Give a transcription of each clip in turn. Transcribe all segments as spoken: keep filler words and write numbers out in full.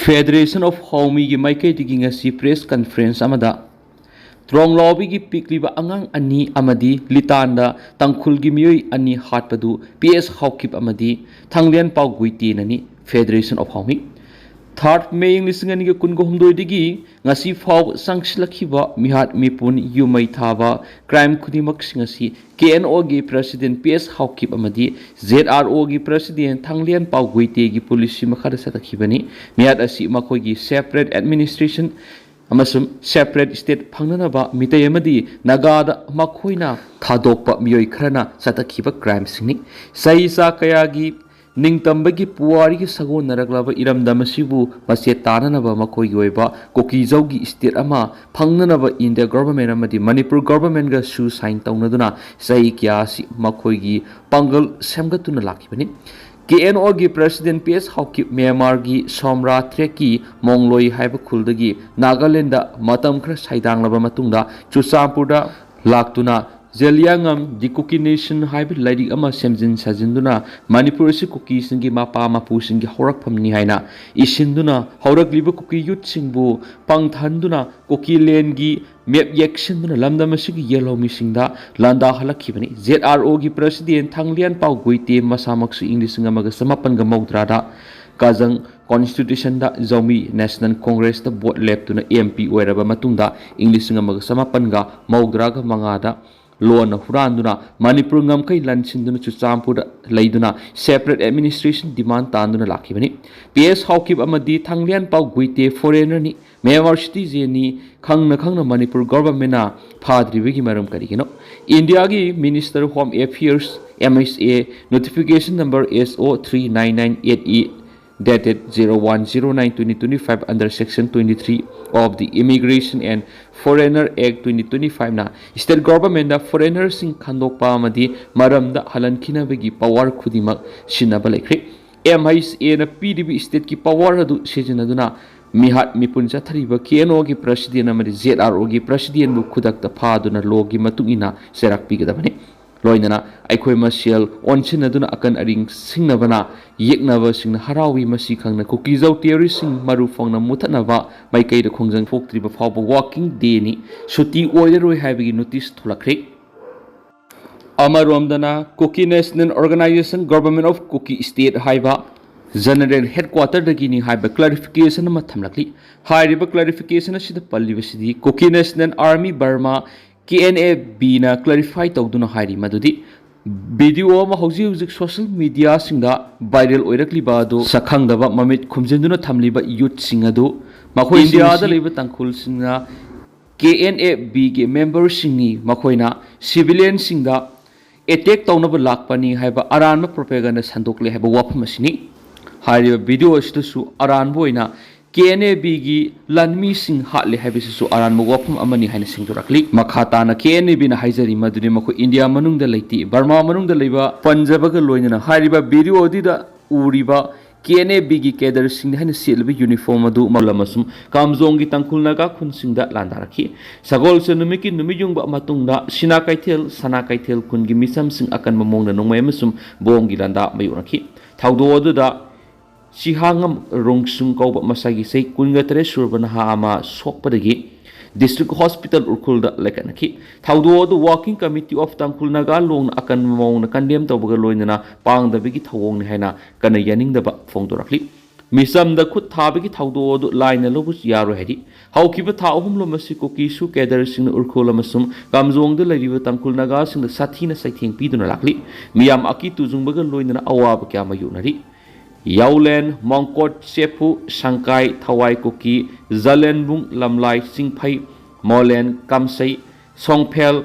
Federation of Haomiꯒꯤ ꯃꯥꯏꯀꯩꯗꯒꯤ ꯉꯁꯤ press conference ꯑꯃꯗ ꯇ꯭ꯔꯣꯡꯂꯥꯎꯕꯤꯒꯤ ꯄꯤꯛꯂꯤꯕ ꯑꯉꯥꯡ ꯑꯅꯤ ꯑꯃꯗꯤ ꯂꯤꯇꯥꯟꯗ ꯇꯥꯡꯈꯨꯜꯒꯤ ꯃꯤꯑꯣꯏ ꯑꯅꯤ ꯍꯥꯠꯄꯗꯨ P S ꯍꯥꯎꯀꯤꯞ ꯑꯃꯗꯤ ꯊꯥꯡꯂꯦꯟꯄꯥꯎ ꯒꯨꯏꯇꯦꯅꯅꯤ꯫ Federation of Haomi꯫ Third May ꯏꯪ ꯂꯤꯁꯤꯡ ꯑꯅꯤꯒ ꯀꯨꯟꯒ ꯍꯨꯝꯗꯣꯏꯗꯒꯤ ꯉꯁꯤ ꯐꯥꯎꯕ ꯆꯪꯁꯤꯜꯂꯛꯈꯤꯕ ꯃꯤꯍꯥꯠ ꯃꯤꯄꯨꯟ ꯌꯨꯝꯃꯩ ꯊꯥꯕ crime ꯈꯨꯗꯤꯡꯃꯛꯁꯤꯡ ꯑꯁꯤ K N O ꯒꯤ president P S ꯍꯥꯎꯀꯤꯞ ꯑꯃꯗꯤ Z R O ꯒꯤ president ꯊꯥꯡꯂꯦꯟꯄꯥꯎ ꯒꯨꯏꯇꯦꯒꯤ policy ꯃꯈꯥꯗ ꯆꯠꯊꯈꯤꯕꯅꯤ꯫ ꯃꯤꯍꯥꯠ ꯑꯁꯤ ꯃꯈꯣꯏꯒꯤ separate administration ꯑꯃꯁꯨꯡ separate state ꯐꯪꯅꯅꯕ ꯃꯤꯇꯩ ꯑꯃꯗꯤ ꯅꯥꯒꯥꯗ ꯃꯈꯣꯏꯅ ꯊꯥꯗꯣꯛꯄ ꯃꯤꯑꯣꯏ ꯈꯔꯅ ꯆꯠꯊꯈꯤꯕ crimeꯁꯤꯡꯅꯤ꯫ ꯆꯍꯤ ꯆꯥ ꯀꯌꯥꯒꯤ ꯅꯤꯡꯇꯝꯕꯒꯤ ꯄꯨꯋꯥꯔꯤꯒꯤ ꯁꯥꯒꯣꯟꯅꯔꯛꯂꯕ ꯏꯔꯝꯗꯝ ꯑꯁꯤꯕꯨ ꯃꯆꯦꯠ ꯇꯥꯅꯅꯕ ꯃꯈꯣꯏꯒꯤ ꯑꯣꯏꯕ ꯀꯨꯀꯤꯖꯧꯒꯤ state ꯑꯃ ꯐꯪꯅꯅꯕ India government ꯑꯃꯗꯤ ꯃꯅꯤꯄꯨꯔ governmentꯒꯁꯨ sign ꯇꯧꯅꯗꯨꯅ ꯆꯍꯤ ꯀꯌꯥ ꯑꯁꯤ ꯃꯈꯣꯏꯒꯤ ꯄꯥꯡꯒꯜ ꯁꯦꯝꯒꯠꯇꯨꯅ ꯂꯥꯛꯈꯤꯕꯅꯤ꯫ K N O ꯒꯤ president P S ꯍꯥꯎꯀꯤꯞ ꯃ꯭ꯌꯥꯟꯃꯥꯔꯒꯤ ꯁꯣꯝꯔꯥ trackꯀꯤ ꯃꯣꯡꯂꯣꯏ ꯍꯥꯏꯕ ꯈꯨꯜꯗꯒꯤ ꯅꯥꯒꯥꯂꯦꯟꯗ ꯃꯇꯝ ꯈꯔ ꯁꯩꯗꯥꯡꯂꯕ ꯃꯇꯨꯡꯗ ꯆꯨꯔꯆꯥꯟꯄꯨꯔꯗ ꯂꯥꯛꯇꯨꯅ ꯖꯦꯂꯤꯌꯥꯡꯉꯝ ꯗꯤ ꯀꯨꯀꯤ ꯅꯦꯁꯟ ꯍꯥꯏꯕ ꯂꯥꯏꯔꯤꯛ ꯑꯃ ꯁꯦꯝꯖꯤꯟ ꯁꯥꯖꯤꯟꯗꯨꯅ ꯃꯅꯤꯄꯨꯔ ꯑꯁꯤ ꯀꯨꯀꯤꯁꯤꯡꯒꯤ ꯃꯄꯥ ꯃꯄꯨꯁꯤꯡꯒꯤ ꯍꯧꯔꯛꯐꯝꯅꯤ ꯍꯥꯏꯅ ꯏꯁꯤꯟꯗꯨꯅ ꯍꯧꯔꯛꯂꯤꯕ ꯀꯨꯀꯤ youthꯁꯤꯡꯕꯨ ꯄꯪꯊꯍꯟꯗꯨꯅ ꯀꯨꯀꯤ landꯒꯤ map ꯌꯦꯛꯁꯤꯟꯗꯨꯅ ꯂꯝꯗꯝ ꯑꯁꯤꯒꯤ ꯌꯦꯜꯍꯧꯃꯤꯁꯤꯡꯗ ꯂꯥꯟꯗꯥꯍꯜꯂꯛꯈꯤꯕꯅꯤ꯫ Z R Oꯒꯤ president ꯊꯥꯡꯂꯤꯌꯥꯟꯄꯥꯎ ꯒꯨꯏꯇꯦ ꯃꯁꯥꯃꯛꯁꯨ ꯏꯪ ꯂꯤꯁꯤꯡ ꯑꯃꯒ ꯆꯃꯥꯄꯟꯒ ꯃꯧꯗ꯭ꯔꯥꯗ ꯀꯥꯖꯪ constitutionꯗ ꯖꯧꯃꯤ National Congressꯇ vote ꯂꯦꯞꯇꯨꯅ M P ꯑꯣꯏꯔꯕ ꯃꯇꯨꯡꯗ ꯏꯪ ꯂꯤꯁꯤꯡ ꯑꯃꯒ ꯆꯃꯥꯄꯟꯒ ꯃꯧꯗ꯭ꯔꯥꯒ ꯃꯉꯥꯗ ꯂꯣꯟꯅ ꯍꯨꯔꯥꯟꯗꯨꯅ ꯃꯅꯤꯄꯨꯔ ꯉꯝꯈꯩ ꯂꯟꯁꯤꯟꯗꯨꯅ ꯆꯨꯔꯆꯥꯟꯄꯨꯔꯗ ꯂꯩꯗꯨꯅ separate administration demand ꯇꯥꯟꯗꯨꯅ ꯂꯥꯛꯈꯤꯕꯅꯤ꯫ P S Haokip ꯑꯃꯗꯤ ꯊꯥꯡꯂꯤꯌꯥꯟꯄꯥꯎ ꯒꯨꯏꯇꯦ foreignerꯅꯤ, ꯃ꯭ꯌꯥꯟꯃꯥꯔ citizenꯅꯤ, ꯈꯪꯅ ꯈꯪꯅ ꯃꯅꯤꯄꯨꯔ governmentꯅ ꯐꯥꯗ꯭ꯔꯤꯕꯒꯤ ꯃꯔꯝ ꯀꯔꯤꯒꯤꯅꯣ? Indiaꯒꯤ Minister Home Affairs, M H A, notification number S O three nine nine eight E dated zero one zero nine twenty twenty-five under section twenty-three of the Immigration and Foreigner Act twenty twenty-fiveꯅ state governmentꯗ foreignerꯁꯤꯡ ꯈꯟꯗꯣꯛꯄ ꯑꯃꯗꯤ ꯃꯔꯝꯗ ꯍꯜꯍꯟꯈꯤꯅꯕꯒꯤ power ꯈꯨꯗꯤꯡꯃꯛ ꯁꯤꯖꯤꯟꯅꯕ ꯂꯩꯈ꯭ꯔꯦ꯫ M H Aꯅ ꯄꯤꯔꯤꯕ stateꯀꯤ power ꯑꯗꯨ ꯁꯤꯖꯤꯟꯅꯗꯨꯅ ꯃꯤꯍꯥꯠ ꯃꯤꯄꯨꯟ ꯆꯠꯊꯔꯤꯕ K N Oꯒꯤ president ꯑꯃꯗꯤ Z R Oꯒꯤ presidentꯕꯨ ꯈꯨꯗꯛꯇ ꯐꯥꯗꯨꯅ lawꯒꯤ ꯃꯇꯨꯡ ꯏꯟꯅ ꯆꯩꯔꯥꯛ ꯄꯤꯒꯗꯕꯅꯤ꯫ ꯂꯣꯏꯅꯅ ꯑꯩꯈꯣꯏ ꯃꯁꯦꯜ ꯑꯣꯟꯁꯤꯟꯅꯗꯨꯅ ꯑꯀꯟ ꯑꯔꯤꯡ ꯁꯤꯡꯅꯕꯅ ꯌꯦꯛꯅꯕꯁꯤꯡꯅ ꯍꯔꯥꯎꯏ꯫ ꯃꯁꯤ ꯈꯪꯅ ꯀꯨꯀꯤꯖꯧ ꯇꯦꯔꯣꯔꯤꯁꯁꯤꯡ ꯃꯔꯨ ꯐꯪꯅ ꯃꯨꯊꯠꯅꯕ ꯃꯥꯏꯀꯩꯗ ꯈꯣꯡꯖꯪ ꯊꯣꯛꯇ꯭ꯔꯤꯕ ꯐꯥꯎꯕ ꯋꯥꯔꯀꯤꯡ ꯗꯦꯅꯤ, ꯁꯨꯇꯤ ꯑꯣꯏꯔꯔꯣꯏ ꯍꯥꯏꯕꯒꯤ ꯅꯣꯇꯤꯁ ꯊꯣꯛꯂꯛꯈ꯭ꯔꯦ꯫ ꯑꯃꯔꯣꯝꯗꯅ Kuki National Organization Government of Kuki State ꯍꯥꯏꯕ ꯖꯦꯅꯔꯦꯜ ꯍꯦꯗꯀ꯭ꯋꯥꯇꯔꯗꯒꯤꯅꯤ ꯍꯥꯏꯕ ꯀ꯭ꯂꯥꯔꯤꯐꯤꯀꯦꯁꯟ ꯑꯃ ꯊꯝꯂꯛꯂꯤ꯫ ꯍꯥꯏꯔꯤꯕ ꯀ꯭ꯂꯥꯔꯤꯐꯤꯀꯦꯁꯟ ꯑꯁꯤꯗ ꯄꯜꯂꯤꯕꯁꯤꯗꯤ Kuki National Army Burma, K N A ꯕꯤꯅ ꯀ꯭ꯂꯥꯔꯤꯐꯥꯏ ꯇꯧꯗꯨꯅ ꯍꯥꯏꯔꯤ ꯃꯗꯨꯗꯤ ꯚꯤꯗꯤꯑꯣ ꯑꯃ ꯍꯧꯖꯤꯛ ꯍꯧꯖꯤꯛ ꯁꯣꯁꯤꯌꯦꯜ ꯃꯤꯗꯤꯌꯥꯁꯤꯡꯗ ꯚꯥꯏꯔꯦꯜ ꯑꯣꯏꯔꯛꯂꯤꯕ ꯑꯗꯨ ꯁꯛꯈꯪꯗꯕ ꯃꯃꯤꯠ ꯈꯨꯝꯖꯤꯟꯗꯨꯅ ꯊꯝꯂꯤꯕ ꯌꯨꯠꯁꯤꯡ ꯑꯗꯨ ꯃꯈꯣꯏ ꯏꯟꯗꯤꯌꯥꯗ ꯂꯩꯕ ꯇꯥꯡꯈꯨꯜꯁꯤꯡꯅ ꯀꯦ ꯑꯦꯟ ꯑꯦ ꯕꯤꯒꯤ ꯃꯦꯝꯕꯔꯁꯤꯡꯅꯤ, ꯃꯈꯣꯏꯅ ꯁꯤꯚꯤꯂꯤꯌꯟꯁꯤꯡꯗ ꯑꯦꯇꯦꯛ ꯇꯧꯅꯕ ꯂꯥꯛꯄꯅꯤ ꯍꯥꯏꯕ ꯑꯔꯥꯟꯕ ꯄ꯭ꯔꯣꯄꯦꯒꯟꯗ ꯁꯟꯗꯣꯛꯂꯦ ꯍꯥꯏꯕ ꯋꯥꯐꯝ ꯑꯁꯤꯅꯤ꯫ ꯍꯥꯏꯔꯤꯕ ꯚꯤꯗꯤꯑꯣ ꯑꯁꯤꯗꯁꯨ ꯑꯔꯥꯟꯕ ꯑꯣꯏꯅ ꯀꯦ ꯑꯦꯟ ꯑꯦ ꯕꯤꯒꯤ ꯂꯥꯟꯃꯤꯁꯤꯡ ꯍꯥꯠꯂꯦ ꯍꯥꯏꯕꯁꯤꯁꯨ ꯑꯔꯥꯟꯕ ꯋꯥꯐꯝ ꯑꯃꯅꯤ ꯍꯥꯏꯅ ꯁꯦꯡꯗꯣꯔꯛꯂꯤ꯫ ꯃꯈꯥ ꯇꯥꯅ ꯀꯦ ꯑꯦꯟ ꯑꯦ ꯕꯤꯅ ꯍꯥꯏꯖꯔꯤ ꯃꯗꯨꯗꯤ ꯃꯈꯣꯏ ꯏꯟꯗꯤꯌꯥ ꯃꯅꯨꯡꯗ ꯂꯩꯇꯦ, ꯕꯔꯃꯥ ꯃꯅꯨꯡꯗ ꯂꯩꯕ ꯄꯟꯖꯕꯒ ꯂꯣꯏꯅꯅ ꯍꯥꯏꯔꯤꯕ ꯚꯤꯗꯤꯑꯣ ꯑꯗꯨꯗ ꯎꯔꯤꯕ ꯀꯦ ꯑꯦꯟ ꯑꯦ ꯕꯤꯒꯤ ꯀꯦꯗꯔꯁꯤꯡꯅ ꯍꯥꯏꯅ ꯁꯦꯠꯂꯤꯕ ꯌꯨꯅꯤꯐꯣꯔꯝ ꯑꯗꯨ ꯃꯔꯝ ꯑꯃꯁꯨꯡ ꯀꯥꯝꯖꯣꯡꯒꯤ ꯇꯥꯡꯈꯨꯜ ꯅꯥꯒꯥ ꯈꯨꯟꯁꯤꯡꯗ ꯂꯥꯟꯗꯥꯔꯛꯈꯤ꯫ ꯁꯒꯣꯜꯁꯦꯟ ꯅꯨꯃꯤꯠꯀꯤ ꯅꯨꯃꯤꯠ ꯌꯨꯡꯕ ꯃꯇꯨꯡꯗ ꯁꯤꯅꯥ ꯀꯩꯊꯦꯜ, ꯁꯅꯥ ꯀꯩꯊꯦꯜ ꯈꯨꯟꯒꯤ ꯃꯤꯁꯝꯁꯤꯡ ꯑꯀꯟꯕ ꯃꯑꯣꯡꯗ ꯅꯣꯡꯃꯩ ꯑꯃꯁꯨꯡ ꯕꯣꯝꯒꯤ ꯂꯥꯟꯗꯥ ꯃꯥꯌꯣꯛꯅꯈꯤ꯫ ꯊꯧꯗꯣꯛ ꯑꯗꯨꯗ ꯁꯤꯍꯥꯉꯝ ꯔꯣꯡꯁꯨꯡ ꯀꯧꯕ ꯃꯁꯥꯒꯤ ꯆꯍꯤ ꯀꯨꯟꯒ ꯇꯔꯦꯠ ꯁꯨꯔꯕ ꯅꯍꯥ ꯑꯃ ꯁꯣꯛꯄꯗꯒꯤ ꯗꯤꯁꯇ꯭ꯔꯤꯛ ꯍꯣꯁꯄꯤꯇꯥꯜ ꯎꯈ꯭ꯔꯨꯜꯗ ꯂꯩꯈꯠꯅꯈꯤ꯫ ꯊꯧꯗꯣꯛ ꯑꯗꯨ Working Committee of ꯇꯥꯡꯈꯨꯜ ꯅꯥꯒꯥ ꯂꯣꯡꯅ ꯑꯀꯟꯕ ꯃꯑꯣꯡꯗ ꯀꯟꯗꯦꯝ ꯇꯧꯕꯒ ꯂꯣꯏꯅꯅ ꯄꯥꯡꯗꯕꯒꯤ ꯊꯧꯑꯣꯡꯅꯤ ꯍꯥꯏꯅ ꯀꯟꯅ ꯌꯥꯅꯤꯡꯗꯕ ꯐꯣꯡꯗꯣꯔꯛꯂꯤ꯫ ꯃꯤꯆꯝꯗ ꯈꯨꯠ ꯊꯥꯕꯒꯤ ꯊꯧꯗꯣꯛ ꯑꯗꯨ ꯂꯥꯏꯅ ꯂꯧꯕꯁꯨ ꯌꯥꯔꯣꯏ ꯍꯥꯏꯔꯤ꯫ ꯍꯧꯈꯤꯕ ꯊꯥ ꯑꯍꯨꯝ ꯂꯣꯝ ꯑꯁꯤ ꯀꯨꯀꯤꯁꯨ ꯀꯦꯗꯔꯁꯤꯡꯅ ꯎꯈ꯭ꯔꯨꯜ ꯑꯃꯁꯨꯡ ꯀꯥꯝꯖꯣꯡꯗ ꯂꯩꯔꯤꯕ ꯇꯥꯡꯈꯨꯜ ꯅꯥꯒꯥꯁꯤꯡꯗ ꯁꯥꯊꯤꯅ ꯆꯩꯊꯦꯡ ꯄꯤꯗꯨꯅ ꯂꯥꯛꯂꯤ꯫ ꯃꯤꯌꯥꯝ ꯑꯀꯤ ꯇꯨꯖꯨꯡꯕꯒ ꯂꯣꯏꯅꯅ ꯑꯋꯥꯕ ꯀꯌꯥ ꯃꯥꯌꯣꯛꯅꯔꯤ꯫ ꯌꯥꯎꯂꯦꯟ, ꯃꯣꯡꯀꯣꯠ, ꯆꯦꯐꯨ, ꯁꯪꯀꯥꯏ, ꯊꯋꯥꯏ ꯀꯨꯀꯤ, ꯖꯂꯦꯟꯕꯨꯡ, ꯂꯝꯂꯥꯏ, ꯆꯤꯡꯐꯩ, ꯃꯣꯂꯦꯟ, ꯀꯥꯝꯁꯩ, ꯁꯣꯡꯐꯦꯜ,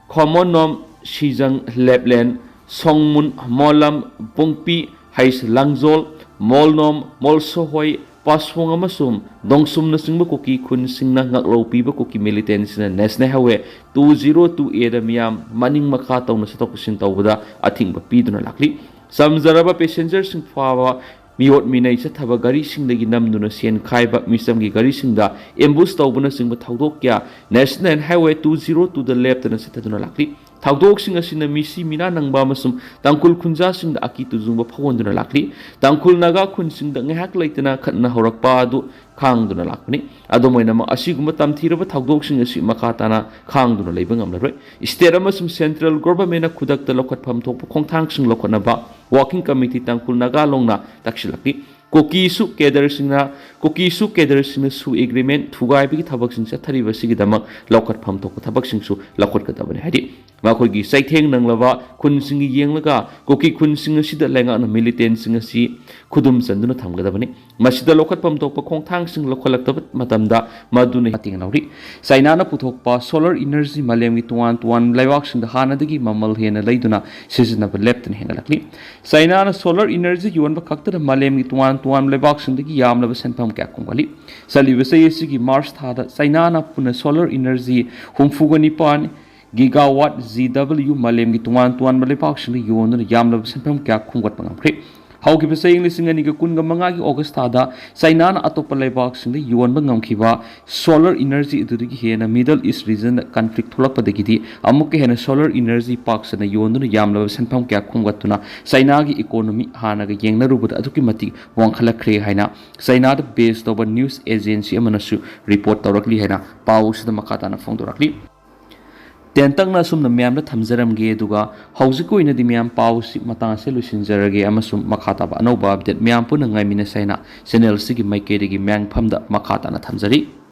ꯈꯣꯃꯣꯅꯣꯝ, ꯁꯤꯖꯪ, ꯂꯦꯞꯂꯦꯟ, ꯁꯣꯡꯃꯨꯟ, ꯃꯣꯂꯝ, ꯄꯨꯡꯄꯤ, ꯍꯩꯁ, ꯂꯥꯡꯖꯣꯜ, ꯃꯣꯜꯅꯣꯝ, ꯃꯣꯜꯁꯣꯍꯣꯏ, ꯄꯥꯁꯣꯡ ꯑꯃꯁꯨꯡ ꯗꯣꯡꯁꯨꯝꯅꯆꯤꯡꯕ ꯀꯨꯀꯤ ꯈꯨꯟꯁꯤꯡꯅ ꯉꯥꯛꯂꯧ ꯄꯤꯕ ꯀꯨꯀꯤ ꯃꯤꯂꯤꯇꯦꯟꯁꯤꯡꯅ National Highway two zero two A ꯗ ꯃꯤꯌꯥꯝ ꯃꯅꯤꯡ ꯃꯈꯥ ꯇꯧꯅ ꯆꯠꯊꯣꯛ ꯆꯠꯁꯤꯟ ꯇꯧꯕꯗ ꯑꯊꯤꯡꯕ ꯄꯤꯗꯨꯅ ꯂꯥꯛꯂꯤ꯫ ꯆꯝꯖꯔꯕ ꯄꯦꯁꯦꯟꯖꯔꯁꯤꯡ ꯐꯥꯕ ꯃꯤꯑꯣꯠ ꯃꯤꯅꯩ ꯆꯠꯊꯕ ꯒꯥꯔꯤꯁꯤꯡꯗꯒꯤ ꯅꯝꯗꯨꯅ ꯁꯦꯟ ꯈꯥꯏꯕ, ꯃꯤꯆꯝꯒꯤ ꯒꯥꯔꯤꯁꯤꯡꯗ ꯑꯦꯝꯕꯨꯁ ꯇꯧꯕꯅꯆꯤꯡꯕ ꯊꯧꯗꯣꯛ ꯀꯌꯥ National Highway two zero two ꯗ ꯂꯦꯞꯇꯅ ꯆꯠꯊꯗꯨꯅ ꯂꯥꯛꯂꯤ꯫ ꯊꯧꯗꯣꯛꯁꯤꯡ ꯑꯁꯤꯅ ꯃꯤꯁꯤ ꯃꯤꯅꯥ ꯅꯪꯕ ꯑꯃꯁꯨꯡ ꯇꯥꯡꯈꯨꯜ ꯈꯨꯟꯖꯥꯁꯤꯡꯗ ꯑꯀꯤ ꯇꯨꯖꯨꯡꯕ ꯐꯥꯎꯍꯟꯗꯨꯅ ꯂꯥꯛꯂꯤ꯫ ꯇꯥꯡꯈꯨꯜ ꯅꯥꯒꯥ ꯈꯨꯟꯁꯤꯡꯗ ꯉꯥꯏꯍꯥꯛ ꯂꯩꯇꯅ ꯈꯠꯅ ꯍꯧꯔꯛꯄ ꯑꯗꯨ ꯈꯥꯡꯗꯨꯅ ꯂꯥꯛꯄꯅꯤ꯫ ꯑꯗꯨꯝ ꯑꯣꯏꯅꯃꯛ, ꯑꯁꯤꯒꯨꯝꯕ ꯇꯝꯊꯤꯔꯕ ꯊꯧꯗꯣꯛꯁꯤꯡ ꯑꯁꯤ ꯃꯈꯥ ꯇꯥꯅ ꯈꯥꯡꯗꯨꯅ ꯂꯩꯕ ꯉꯝꯂꯔꯣꯏ꯫ State ꯑꯃꯁꯨꯡ Central Governmentꯅ ꯈꯨꯗꯛꯇ ꯂꯧꯈꯠꯐꯝ ꯊꯣꯛꯄ ꯈꯣꯡꯊꯥꯡꯁꯤꯡ ꯂꯧꯈꯠꯅꯕ Working Committee ꯇꯥꯡꯈꯨꯜ ꯅꯥꯒꯥ ꯂꯣꯡꯅ ꯇꯛꯁꯤꯜꯂꯛꯂꯤ꯫ ꯀꯨꯀꯤꯁꯨ cadreꯁꯤꯡꯅ, ꯀꯨꯀꯤꯁꯨ cadreꯁꯤꯡꯅ SoO Agreement ꯊꯨꯒꯥꯏꯕꯒꯤ ꯊꯕꯛꯁꯤꯡ ꯆꯠꯊꯔꯤꯕꯁꯤꯒꯤꯗꯃꯛ ꯂꯧꯈꯠꯐꯝ ꯊꯣꯛꯄ ꯊꯕꯛꯁꯤꯡꯁꯨ ꯂꯧꯈꯠꯀꯗꯕꯅꯤ꯫ ꯍꯥꯏꯗꯤ, ꯃꯈꯣꯏꯒꯤ ꯆꯩꯊꯦꯡ ꯅꯪꯂꯕ ꯈꯨꯟꯁꯤꯡꯒꯤ ꯌꯦꯡꯂꯒ ꯀꯨꯀꯤ ꯈꯨꯟꯁꯤꯡ ꯑꯁꯤꯗ ꯂꯩꯉꯥꯛꯅ militantꯁꯤꯡ ꯑꯁꯤ ꯈꯨꯗꯨꯝ ꯆꯟꯗꯨꯅ ꯊꯝꯒꯗꯕꯅꯤ꯫ ꯃꯁꯤꯗ ꯂꯧꯈꯠꯐꯝ ꯊꯣꯛꯄ ꯈꯣꯡꯊꯥꯡꯁꯤꯡ ꯂꯧꯈꯠꯂꯛꯇꯕ ꯃꯇꯝꯗ ꯃꯗꯨꯅ ꯃꯇꯦꯡ ꯂꯧꯔꯤ꯫ ꯆꯥꯏꯅꯥꯅ ꯄꯨꯊꯣꯛꯄ solar energy ꯃꯥꯂꯦꯝꯒꯤ ꯇꯣꯉꯥꯟ ꯇꯣꯉꯥꯟꯕ ꯂꯩꯕꯥꯛꯁꯤꯡꯗ ꯍꯥꯟꯅꯗꯒꯤ ꯃꯃꯜ ꯍꯦꯟꯅ ꯂꯩꯗꯨꯅ ꯁꯤꯖꯤꯟꯅꯕ ꯂꯦꯞꯇꯅ ꯍꯦꯟꯒꯠꯂꯛꯂꯤ꯫ ꯆꯥꯏꯅꯥꯅ solar energy ꯌꯣꯟꯕ ꯈꯛꯇꯗ ꯃꯥꯂꯦꯝꯒꯤ ꯇꯣꯉꯥꯟ ꯇꯣꯉꯥꯟꯕ ꯂꯩꯕꯥꯛꯁꯤꯡꯗꯒꯤ ꯌꯥꯝꯂꯕ ꯁꯦꯟꯐꯝ ꯀꯌꯥ ꯈꯣꯝꯒꯠꯂꯤ꯫ ꯆꯠꯂꯤꯕ ꯆꯍꯤ ꯑꯁꯤꯒꯤ March ꯊꯥꯗ ꯆꯥꯏꯅꯥꯅ ꯄꯨꯟꯅ solar energy ꯍꯨꯝꯐꯨꯒ ꯅꯤꯄꯥꯟ, gigawatt, G W ꯃꯥꯂꯦꯝꯒꯤ ꯇꯣꯉꯥꯟ ꯇꯣꯉꯥꯟꯕ ꯂꯩꯕꯥꯛꯁꯤꯡꯗ ꯌꯣꯟꯗꯨꯅ ꯌꯥꯝꯂꯕ ꯁꯦꯟꯐꯝ ꯀꯌꯥ ꯈꯣꯝꯒꯠꯄ ꯉꯝꯈ꯭ꯔꯦ꯫ ꯍꯧꯈꯤꯕ ꯆꯍꯤ ꯂꯤꯁꯤꯡ ꯑꯅꯤꯒ ꯀꯨꯟꯒ ꯃꯉꯥꯒꯤ August ꯊꯥꯗ ꯆꯥꯏꯅꯥꯅ ꯑꯇꯣꯞꯄ ꯂꯩꯕꯥꯛꯁꯤꯡꯗ ꯌꯣꯟꯕ ꯉꯝꯈꯤꯕ solar energy ꯑꯗꯨꯗꯒꯤ ꯍꯦꯟꯅ Middle East regionꯗ conflict ꯊꯣꯛꯂꯛꯄꯗꯒꯤꯗꯤ ꯑꯃꯨꯛꯀ ꯍꯦꯟꯅ solar energy ꯄꯥꯛ ꯁꯟꯅ ꯌꯣꯟꯗꯨꯅ ꯌꯥꯝꯂꯕ ꯁꯦꯟꯐꯝ ꯀꯌꯥ ꯈꯣꯝꯒꯠꯇꯨꯅ ꯆꯥꯏꯅꯥꯒꯤ economy ꯍꯥꯟꯅꯒ ꯌꯦꯡꯅꯔꯨꯕꯗ ꯑꯗꯨꯛꯀꯤ ꯃꯇꯤꯛ ꯋꯥꯡꯈꯠꯂꯛꯈ꯭ꯔꯦ ꯍꯥꯏꯅ ꯆꯥꯏꯅꯥꯗ base ꯇꯧꯕ news agency ꯑꯃꯅꯁꯨ report ꯇꯧꯔꯛꯂꯤ ꯍꯥꯏꯅ ꯄꯥꯎ ꯑꯁꯤꯗ ꯃꯈꯥ ꯇꯥꯅ ꯐꯣꯡꯗꯣꯔꯛꯂꯤ꯫ ꯇꯦꯟꯇꯛꯅ ꯑꯁꯨꯝꯅ ꯃꯌꯥꯝꯗ ꯊꯝꯖꯔꯝꯒꯦ, ꯑꯗꯨꯒ ꯍꯧꯖꯤꯛꯀꯤ ꯑꯣꯏꯅꯗꯤ ꯃꯌꯥꯝ ꯄꯥꯎꯁꯤ ꯃꯇꯥꯡ ꯑꯁꯤꯗ ꯂꯣꯏꯁꯤꯟꯖꯔꯒꯦ, ꯑꯃꯁꯨꯡ ꯃꯈꯥ ꯇꯥꯕ ꯑꯅꯧꯕ update ꯃꯌꯥꯝ ꯄꯨꯟꯅ ꯉꯥꯏꯃꯤꯟꯅꯁꯦ ꯍꯥꯏꯅ channel ꯑꯁꯤꯒꯤ ꯃꯥꯏꯀꯩꯗꯒꯤ ꯃꯌꯥꯝꯐꯝꯗ ꯃꯈꯥ ꯇꯥꯅ ꯊꯝꯖꯔꯤ꯫